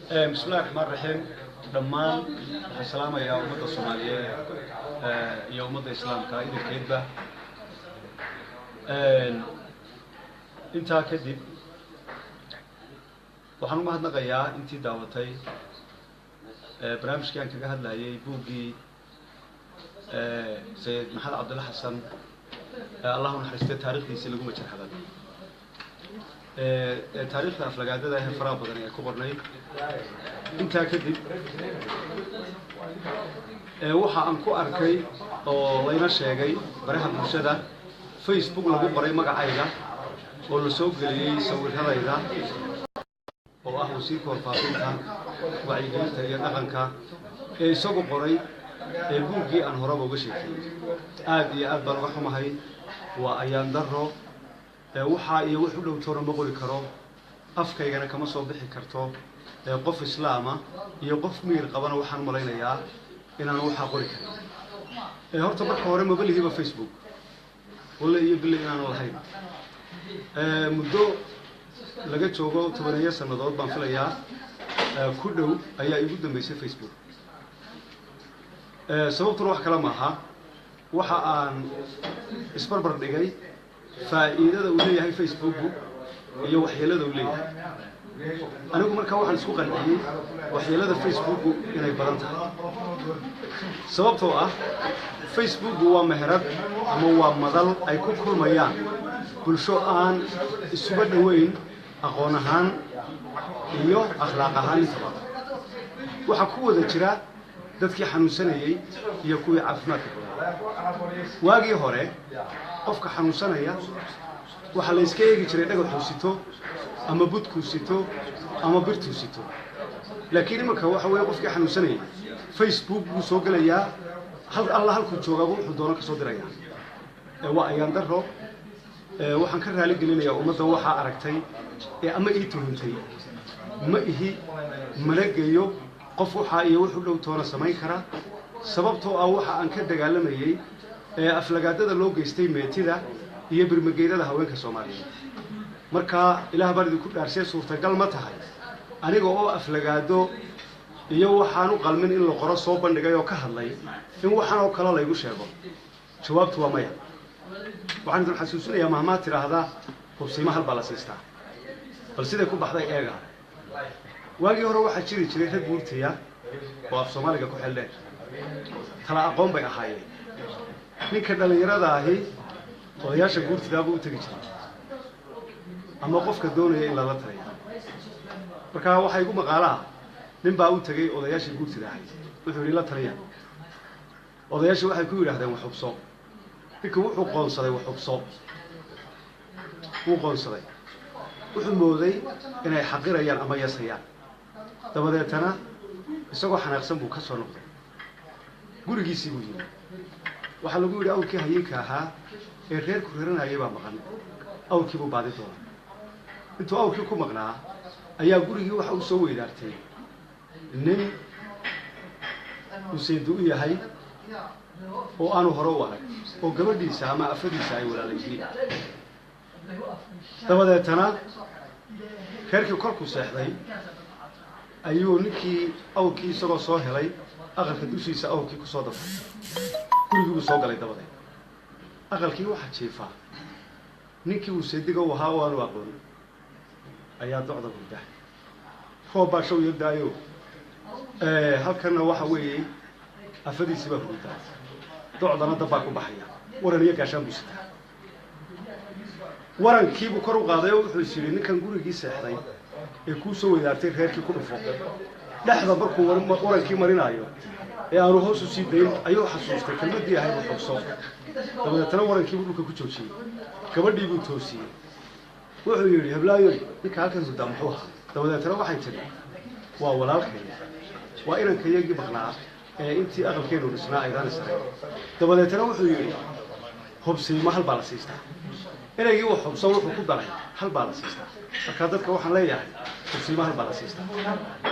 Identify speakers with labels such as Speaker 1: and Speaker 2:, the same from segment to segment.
Speaker 1: Bismillahi raxmaan raxiim. Dhammaan waxaan salaamayaa ummadda Soomaaliyeed iyo ummadda Islaamka idinkeedba. Intaa kadib waxaan u mahadnaqayaa intii daawatay barnaamijkii aan kaga hadlayay buuggii Sayid Maxamed Cabdulla Xasan, Allah u naxariistay, taarikhdiisii lagu majarxaday, taariikhda aflagaadada ee faraha badan ee ku qornayd. Intaa kadib waxa aan ku arkay oo layna sheegay baraha bulshada Facebook lagu qoray magacayga oo la soo geliyey sawiradayda oo ah wasiirka warfaafinta, wacyigelinta iyo dhaqanka ee isagu qoray ee buuggii aan horeba uga sheekeeyey. Aad iyo aad baan uga xumahay, waa ayaan daro. Waxaa iyo wax u dhow toona ma qori karo, afkaygana kama soo bixi karto. Qof islaama iyo qof miyir qabana waxaan malaynayaa inaan waxaa qori karin. Horta marka hore maba lihiba Facebook, walle iyo bille inaanu lahayn. Muddo laga joogo 10-eeyo sannadood baan filayaa ku dhow ayaa igu dambeysay Facebook. Sababtuna wax kale maaha, waxa aan isbarbar dhigay faa'iidada uu leeyahay Facebooku iyo waxyeelada uu leeyahay. Anigu markaa waxaan isku qanciyey waxyeelada Facebooku inay badan tahay, sababtoo ah Facebooku waa meherad ama waa madal ay ku kulmayaan bulsho aan isuba dhoweyn aqoon ahaan iyo akhlaaq ahaan intaba. Waxaa ku wada jira dadkii xanuunsanayey iyo kuwii caafimaadka qabay. Waagii hore qofka xanuunsanaya waxaa la iska eegi jiray dhagaxuu sito ama budkuu sito ama birtuu sito, laakiin iminka waxa weeye qofkii xanuunsanayay Facebook buu soo gelayaa, hal alla halkuu joogaaba wuxuu doono ka soo dirayaa. Waa ayaan daro. Waxaan ka raali gelinayaa ummadda waxaa aragtay ee ama ii tuhuntay. Ma ihi, mana geeyo qof waxaa iyo wuxu dhow toona samayn kara, sababtoo ah waxa aan ka dagaalamayey ee aflagaadada loo geystay meetida iyo birmageydada haweenka Soomaaliyeed. Marka Ilaah baan idinku dhaarsee, suurtagal ma tahay aniga oo aflagaado iyo waxaan u qalmin in la qoro soo bandhigay oo ka hadlay in waxaan oo kale laygu sheego? Jawaabtu waa maya. Waxaan idin xasuusinayaa mahmaad tidhaahdaa "Hubsiimo hal baa la siistaa." Bal siday ku baxday eega. Waagii hore waxaa jiri jiray rag guurtiya oo af Soomaaliga ku xeldheer, tala aqoon bay ahaayeen. Ninka dhallinyarada ahi odayaasha guurtidaabuu u tegi jiray ama qofka doonaya in lala taliya. Markaa waxaa igu maqaalaha nin baa u tegey odayaashii guurtida ahayd, wuxuu yidhi: "La taliya." Odayaashii waxay ku yidhahdeen: "Wax hubso." Ninkii wuxuu qoonsaday wax hubso wuu qoonsaday, wuxuu mooday inay xaqirayaan ama yasayaan. Dabadeetana isagoo xanaaqsan buu ka soo noqday gurigiisii. Buu yimi, waxaa lagu yidhi awrkii hayinka ahaa ee reerku raranayay baa maqan. Awrkii buu baadi doonay. Intuu awrkii ku maqnaa ayaa gurigii waxa uu soo weydaartay nin uu seedu u yahay oo aanu hore u arag oo gabadhiisa ama afadiisa ay walaala yihiin. Dabadeetana reerkii kolkuu seexday ayuu ninkii awrkii isagoo soo helay aqalka dushiisa awrkii kusoo dafay, gurigii buu soo galay. Dabadeed aqalkii waxaa jiifaa ninkii uu seediga u ahaa oo aanu aqoon ayaa docda hurda. Roob baa show yardaayo, halkanna waxa weeye afadiisii baa hurdaa, docdana dab baa ku baxaya. Waran iyo gaashaan buu sitaa. Warankiibuu kor u qaaday oo wuxuu is yidhi: "Ninkan gurigii seexday ee kuu soo weydaartay reerkii ku dhufo." Dhexda markuu warankii marinaayo ee aanu hoos u sii dayn ayuu xasuustay kelmaddii ahayd "Waxubso." Dabadeetana warankiibuu dhulka ku joojiyey, gabadhii buu toosiyey, wuxuu yidhi: "Heblaayoy, ninka halkan hurdaa muxuu ahaa?" Dabadeetana waxay tidhi: "Waa walaalkay, waa inankayagii maqnaa ee intii aqalkeenu dhisnaa aydaan isarag." Dabadeetana wuxuu yidhi: "Hubsiimo hal baa la siistaa." Eraygii wax hubso wuxuu ku daray "hal baa la siistaa." Markaa dadka waxaan leeyahay: hubsiimo hal baa la siistaa.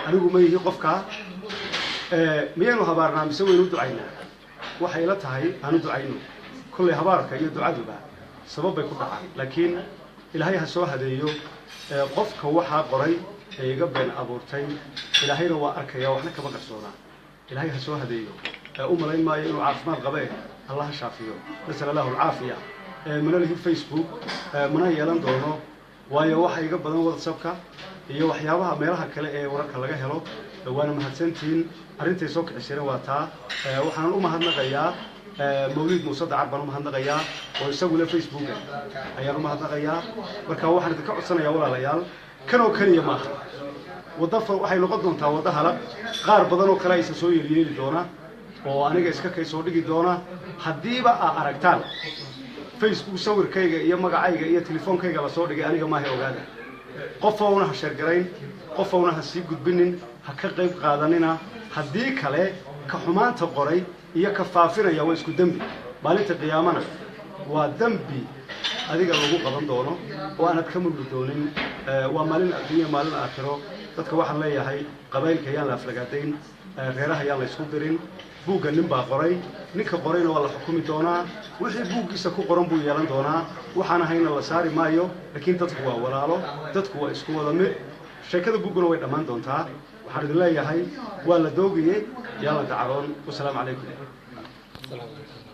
Speaker 1: Anigu ma yihi qofkaa. Miyaynu habaarnaa mise waynu u ducaynaa? Waxay ila tahay aanu ducayno. Kollay habaarka iyo ducaduba sabab bay ku dhacaan, laakiin Ilaahay ha soo hadeeyo qofka waxaa qoray. Ee iga been abuurtay, Ilaahayna waa arkaya, waxna kama qarsoonaa. Ilaahay ha soo hadeeyo. U malayn maayo inuu caafimaad qabee, Allah ha shaafiyo, nasal allahu alcaafiya. Mana lihi Facebook, mana yeelan doono, waayo waxa iga badan WhatsAppka iyo waxyaabaha meelaha kale ee wararka laga helo. Waana mahadsantihiin. Arrintay soo kicisayna waa taa. Waxaanan u mahadnaqayaa Mawliid Muuse Dacar baan u mahadnaqayaa, oo isaguna Facebooka ayaan u mahadnaqayaa. Marka waxaan idinka codsanayaa, walaalayaal, kanoo keliya maaha, wadda waxay noqon doontaa waddo halaq qaar badan oo kale aysa soo yeelyeeli doona oo aniga iska kay soo dhigi doona. Haddiiba aa aragtaan Facebook sawirkayga iyo magacayga iyo telefoonkayga lasoo dhigay, aniga maaha, ogaada. Qofowna ha sheergarayn, qofowna ha sii gudbinin, ha ka qayb qaadanina. Haddii kale, ka xumaanta qoray iyo ka faafinaya waa isku dembi. Maalinta qiyaamana waa dembi adiga lagu qaban doono oo aanad ka murmi doonin. Waa maalin adduunya, maalin aakhiro. Dadka waxaan leeyahay, qabaylka yaan la aflagaadayn, reeraha yaan la isku dirin. Buugga nin baa qoray, ninka qorayna waa la xukumi doonaa. Wixii buuggiisa ku qoran buu yeelan doonaa, waxaan ahayna la saari maayo. Laakiin dadku waa walaalo, dadku waa isku wada mid. Sheekada buugguna way dhammaan doontaa. Waxaan idin leeyahay, waa la doogayey, yaan la dacaroon. Wasalaamu calaykum.